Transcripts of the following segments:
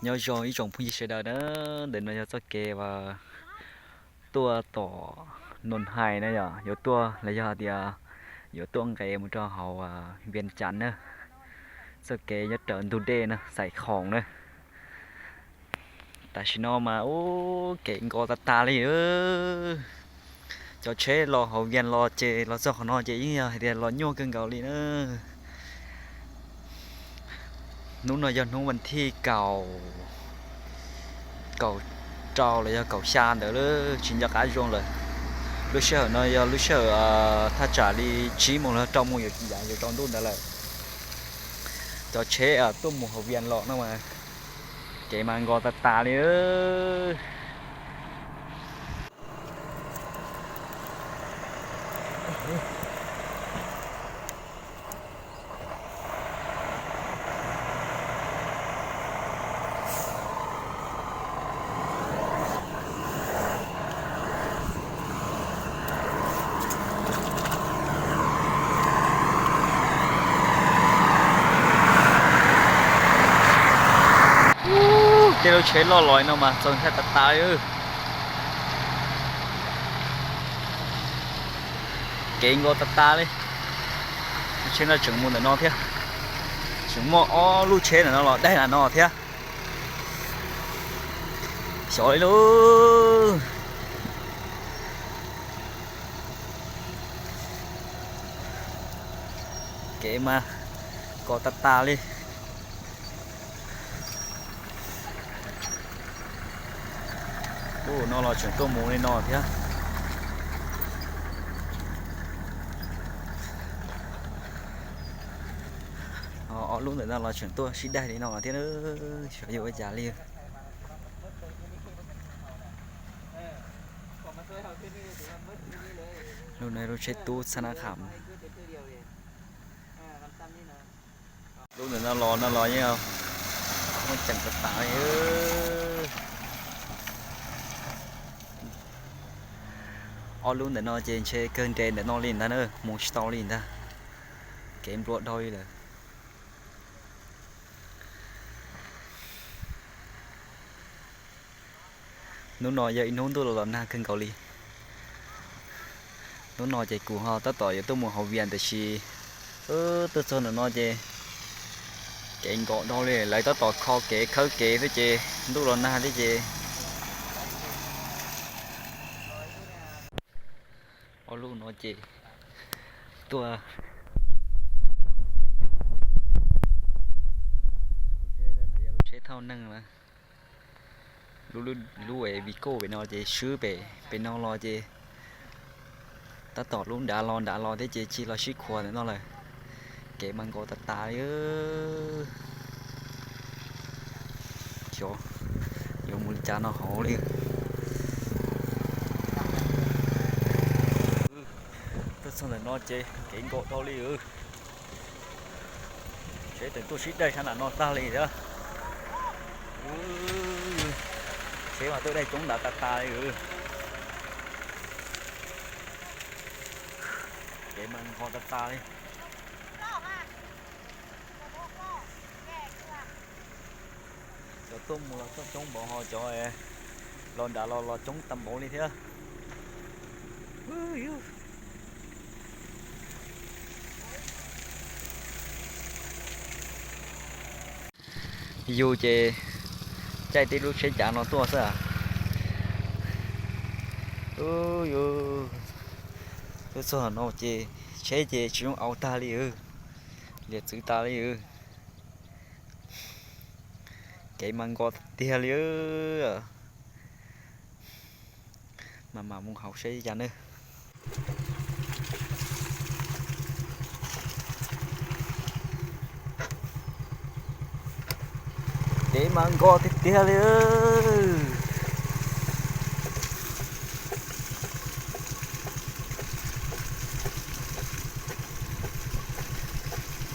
Nyob zoo ib tsoom phooj ywg sawv daws na, ntawm no yog txoj kev uas tuaj tom Noos Hais na yom, yuav tuaj los yog tias yuav tuaj nqes mus rau hauv Vias Cas na. Txoj kev nyob raws ntug dej na, Xais Khoom na. Tam sim no mas ub kev nkos tas tas li. Cov tsheb los hauv Vias los ces los txog qhov no ces yeej yog hais tias los nyuaj kawg nkaus li na. Hnub no yog hnub vas thij kaum, kaum rau los yog kaum xya ntawd lawm, tsis nco qab zoo lawm. Lub sij hawm no yog lub sij hawm thaj tsam li tsib moos los rau moos yuav yav yuav tsaus ntuj ntawd lawm. Cov tsheb tuaj mus hauv Vias los no mas kev mas nkos tas tas li. Tej lub tsheb loj los no mas txaus ntshai tas tas li. Kev nkos tas tas li. Lub tsheb no tseem mus ntawm no thiab. Tseem muaj ob lub tsheb ntawm no los daig ntawm no thiab. Xyov li lauj. Kev mas nkos tas tas li. Ub, no los tseem tuaj mus li no thiab. Ob lub ntawm no los tseem tuaj sib daig li no thiab, xyov yuav ua cas li. Lub no lub tsheb tub txhab nab kham. Lub ntawm no los no los yeej muaj ceem tas tas li. Ob lub ntawm no ces ntshe kawg nres ntawm no li ntag na, mus tsis tau li ntag. Kev nplua dhau li lawm. Hnub no yog ib hnub ntuj los los nag kawg nkaus li. Hnub no ces kuv ho tab tom yuav tuaj mus hauv Vias tiam sis tuaj txog ntawm no ces kev nkos dhau li, lawv tab tom kho kev khawb kev thiab ces ntuj los nag thiab ces ob lub no ces tuaj, tsheb thauj neeg lawm. Lub, lub es Vigo pem no ces swb pem, pem no los ces tab tom lub nrad los nrad los thiab ces cia los sib khuas ntawm no lawm. Kev mas nkos tas tas li. Xyov yuav mus li cas no hauv li. Tuaj txog ntawm no ces kev nkos dhau li. Tsheb tseem tuaj sib daig sab nram no tag li thiab. Tsheb mas tuaj daig coob nrad tas tas li. Kev mas nkos tas tas li. Cov tuaj mus los tuaj coob npaum ho cov los nrad los los coob tag npaum li thiab. Yus ces caij tib lub tsheb cav no tuaj xwb. Yus tuaj txog no ces tsheb ces tsis zoo aus tag li, liam txwv tas li. Kev mas nkos tiag li. Mam mam mus hauv seb cas nawb. Kev mas nkos tiag tiag li.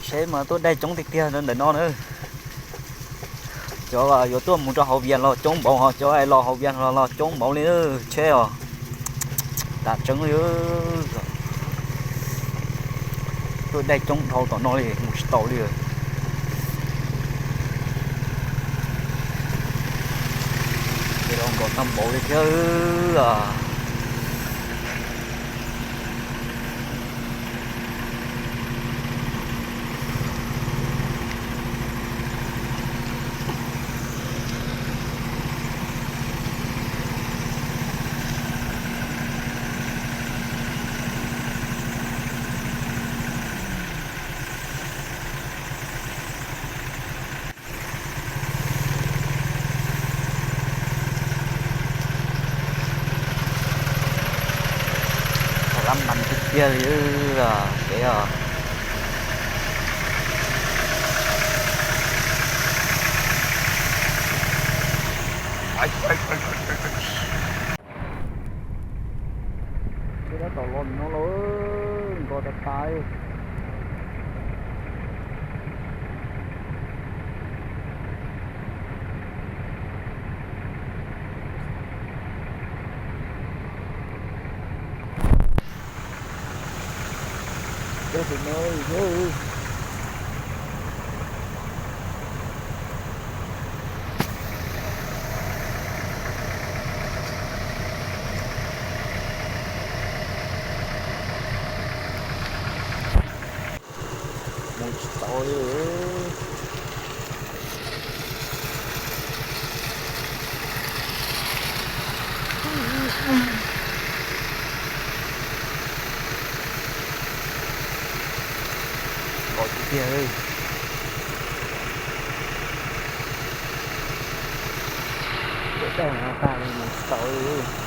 Tsheb mas tuaj daig coob tiag tiag ntawm no na. Cov yuav tuaj mus rau hauv Vias los coob npaum, cov los hauv Vias los los coob npaum li tsheb os. Tas tseeb li. Tuaj daig coob dhau tom no li mus tsis tau li. Kom tau npaum li thiab. Lab mas tiag tiag li os. Twb tab tom los no los nkos tas tas. Cov tus no yog mus tsis tau li. Nkaus tiag tiag. Cov daj no tag li mus tsis tau li.